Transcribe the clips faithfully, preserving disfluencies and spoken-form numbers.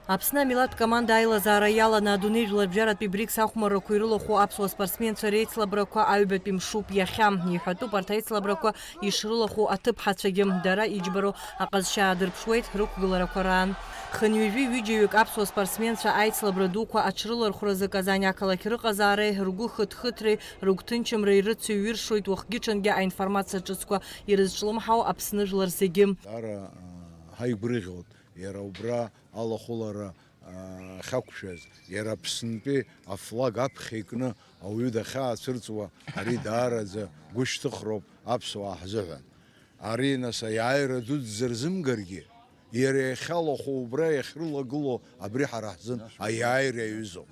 Аԥсны амилаҭтә команда аилазаара иаланы адунеи жәларбжьаратәи БРИКС ахәмаррақәа ирылахәу аԥсуа спортсменцәа реицлабрақәа аҩбатәи мшуп иахьа. Иҳәатәуп арҭ аицлабрақәа ишрылахәу аҭыԥҳацәагьы. Дара иџьбароу аҟазшьа аадырԥшуеит рықәгыларақәа раан. Хынҩажәи ҩыџьаҩык аԥсуа спортсменцәа аицлабра дуқәа аҽрылархәразы Казань ақалақь рыҟазаареи ргәы хыҭхыҭреи рыгәҭынчымреи рыцыҩиршоит уахгьы-ҽынгьы аинформациа ҿыцқәа ирызҿлымҳау Аԥсны жәлар зегьы. Даара, а, ҳаигәырӷьоит. Иара убра алахәылара, аа, ахьақәшәаз, иара Аԥснытәи афлаг аԥхьа икны ауаҩы дахьаацәырҵуа, ари даараӡа гәышьҭыхроуп аԥсуаа ҳзыҳәан. Ари, нас, аиааира дуӡӡа рзымгаргьы, иара иахьалахәу убра иахьрылагылоу абри ҳара ҳзын аиааира иаҩызоуп.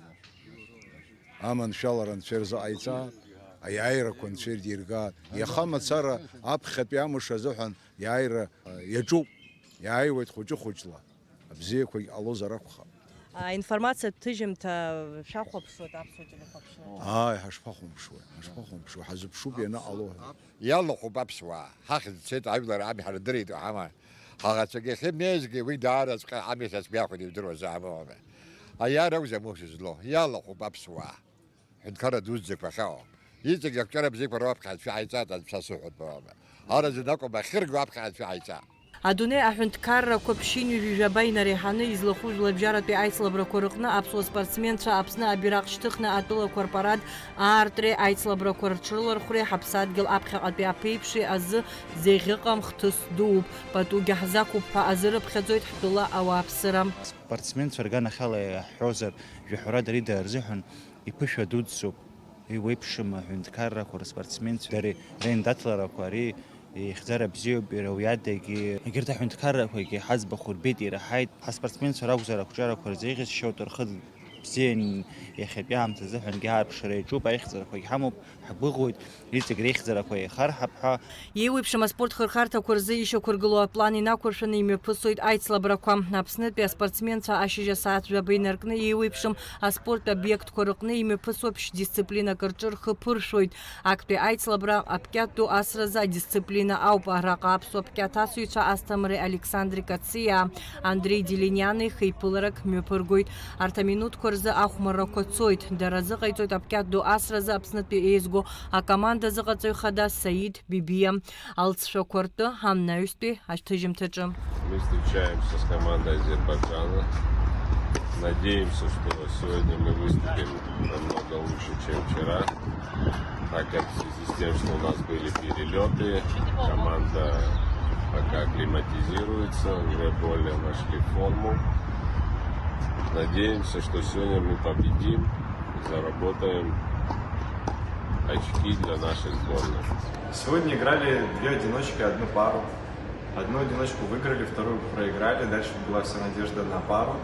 Аманшәалара Анцәа ирзыҟаиҵааит, аиааирақәа Анцәа ирдиргааит. Иаха мацара аԥхьатәи амш азыҳәан иааира, а, иаҿуп, иааиуеит хәыҷы-хәыҷла. Абзиақәагь ҟалозар акәхап. Аинформациатә ҭыжьымҭа шәахәаԥшуеит аԥсуа телехәаԥшра? Ааи, ҳашԥахәамԥшуеи, ҳашԥахәамԥшуеи, ҳазыԥшуп ианаҟало ҳәа. Иалахәуп аԥсуаа, ҳахьӡ цеит, ажәлар ами ҳара дырит уҳама. Ҳаӷацәагьы ахьымнеизгьы уи даараҵәҟьа амҩахь ацәгьахәит, ижәдыруазаама уама. Аиааира акәзар амш злоу, иалахәуп аԥсуаа. Ҳәынҭқарра дуӡӡақәа ахьаҟоу. Иҵегь ақәҿиара бзиақәа руаԥхьа Анцәа ҳаиҵааит, Анцәа суҳәоит, баба. Аразы акәым, ахьырго аԥхьа Анцәа ҳаиҵаа. Адунеи аҳәынҭқаррақәа ԥшьынҩажәи жәаба инареиҳаны излахәу жәларбжьаратәи аицлабрақәа рыҟны аԥсуа спортсменцәа Аԥсны абираҟ шьҭыхны атәылақәа рпарад аартреи аицлабрақәа рҽрылархәреи ҳаԥсадгьыл аԥхьаҟатәи аԥеиԥши азы зеиӷьыҟам хҭыс дууп. Патугьы ҳзақәуп ҳәа азы рыԥхьаӡоит ҳтәыла ауааԥсыра. Спортсменцәа рганахьала иаҳҳәозар, жәаҳәарада ари дара рзыҳәан иԥышәа дуӡӡоуп. Еиуеиԥшым аҳәынҭқаррақәа рспортсменцәа, дара реиндаҭларақәа, ари ихьӡара бзиоуп, иара уи адагьы, егьырҭ аҳәынҭқаррақәагьы ҳаӡбахә рбеит, ираҳаит. Ҳаспортсменцәа ракәзар, ақәҿиарақәа рзеиӷьасшьоит, рхы бзиан, иахьатәи аамҭазыҳәангьы аарԥшра иаҿуп, аихьӡарақәагь ҳамоуп, ҳгәыӷуеит, иҵегь реихьӡарақәа еихарҳап ҳәа. Еиуеиԥшым аспорт хырхарҭақәа рзы ишьақәыргылоу аплан инақәыршәаны имҩаԥысуеит аицлабрақәа. Аԥснытәи аспортсменцәа ашьыжь асааҭ жәаба инаркны еиуеиԥшым аспорттә обиектқәа рыҟны имҩаԥысуа ԥшь дисциплинак рҿы рхы ԥыршәоит. Актәи аицлабра апкьаҭ ду асразы адисциплина ауп. Араҟа аԥсуа пкьаҭ асыҩцәа Асҭамыри Александри Кациаа, Андреи Делиниани хеиԥыларак мҩаԥыргоит. Арҭ аминуҭқәа рзы ахәмаррақәа цоит. Дара азыҟаиҵоит апкьаҭ ду асразы Аԥснытәи еизго акоманда азыҟаҵаҩ хада Саид Бибиа. Алҵшәақәа ртәы ҳамнаҩстәи ашьҭыжьымҭаҿы. Мы встречаемся с командой Азербайджана. Надеемся, что сегодня мы выступим намного лучше, чем вчера, так как в связи с тем, что у нас были перелеты, команда пока акклиматизируется, уже более вошли в форму. Надеемся, что сегодня мы победим, заработаем очки для нашей сборной. Сегодня играли две одиночки, одну пару. Одну одиночку выиграли, вторую проиграли. Дальше была вся надежда на пару.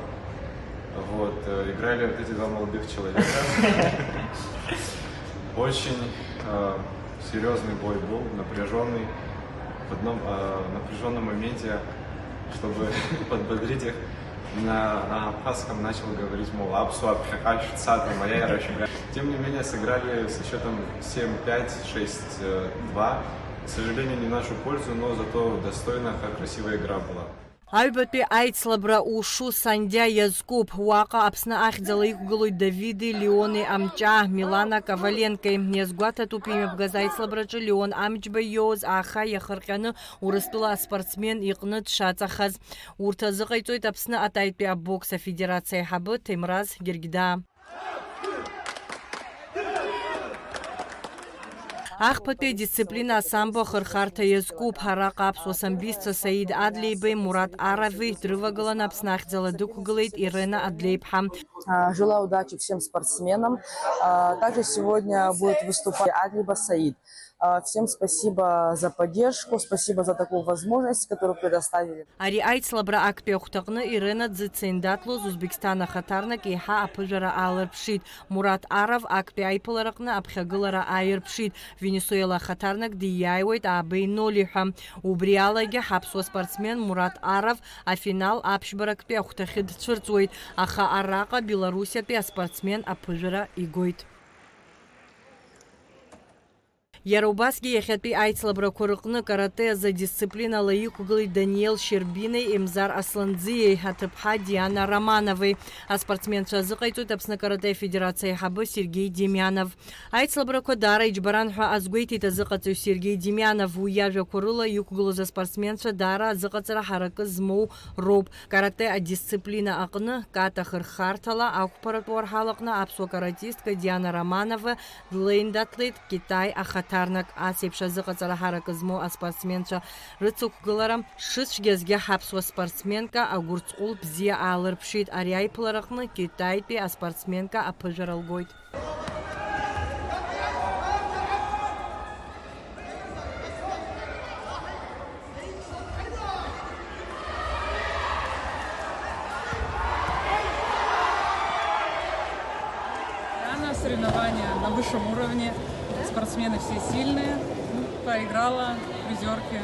Вот, э, играли вот эти два молодых человека. Очень, э, серьёзный бой был, напряжённый. В одном, э, напряжённом моменте, чтобы подбодрить их, на, на абхазском начал говорить, мол, «Аԥсуаа ԥхьаҟа шәца», там, «Аиааира шәымгар». Тем не менее, сыграли со счётом семь пять, шесть два. К сожалению, не в нашу пользу, но зато достойно, как красивая игра была. Аҩбатәи аицлабра ушу Сандиа иазкуп. Уаҟа Аԥсны ахьӡала иқәгылоит Давиди Леони Амҷаа, Милана Коваленкеи. Иазгәаҭатәуп имҩаԥгаз аицлабраҿы Леон Амҷба иоуз ааха иахырҟьаны Урыстәыла аспортсмен иҟны дшаҵахаз. Урҭ азыҟаиҵоит Аԥсны атаитәи абокс афедерациа аиҳабы Ҭемраз Гергьдаа. Ахԥатәи адисциплина асамбо ахырхарҭа иазкуп. Араҟа аԥсуа самбистцәа Саид Адлеибеи Мурат Арави дрывагыланы Аԥсны ахьӡала дықәгылеит Ирена Адлеиԥҳа. А, желаю удачи всем спортсменам. А, также сегодня будет выступать Адлиба Саид. А, всем спасибо за поддержку, спасибо за такую возможность, которую предоставили. Ари аицлабра актәи ахәҭаҟны Ирена дзыцеиндаҭлоз Узбекистан ахаҭарнак еиҳа аԥыжәара аалырԥшит. Мурат Арав актәи аиԥылараҟны аԥхьагылара ааирԥшит. Венесуела ахаҭарнак дииааиуеит аабеи ноли ҳәа. Убри алагьы ҳаԥсуа спортсмен Мурат Арав афинал аԥшьбарактәи ахәҭахьы дцәырҵуеит, аха араҟа Белоруссиатәи аспортсмен аԥыжәара игоит. Иара убасгьы иахьатәи аицлабрақәа рыҟны каратэ азы адисциплинала иқәгылеит Даниел Щербинеи Емзар Асланӡиеи аҭыԥҳа Диана Романовеи. Аспортсменцәа азыҟаиҵоит Аԥсны каратэ афедерациа аиҳабы Сергеи Демьянов. Аицлабрақәа даара иџьбаран ҳәа азгәеиҭеит азыҟаҵаҩ Сергеи Демьянов. Уи иажәақәа рыла иқәгылоз аспортсменцәа даара азыҟаҵара ҳаракы змоу роуп. Каратэ адисциплина аҟны ката хырхарҭала ақәԥаратә уарҳал аҟны аԥсуа каратистка Диана Романова длеиндаҭлеит Китай ахаҭарнак. Ас еиԥш азыҟаҵара ҳаракы змоу аспортсменцәа рыцықәгылара шыцәгьазгьы ҳаԥсуа спортсменка агәырҵҟәыл бзиа аалырԥшит. Ари аиԥылараҟны Китаитәи аспортсменка аԥыжәара лгоит. Реально соревнования на высшем уровне, спортсмены все сильные, ну, проиграла призерке.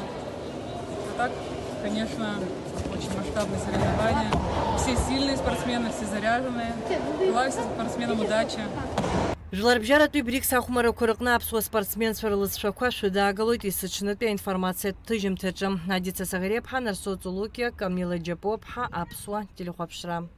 А так, конечно, очень масштабные соревнования. Все сильные спортсмены, все заряженные. Желаю спортсменам удачи. Жәларбжьаратәи БРИКС ахәмарақәа рыҟны аԥсуа спортсменцәа рлызшәақәа шәыдаагалоит есыҽнытәи аинформациатә ҭыжьымҭаҿы. Адица Саӷериаԥҳа, Нарсо Цолукиа, Камила Џьапуаԥҳа, Аԥсуа телехәаԥшра.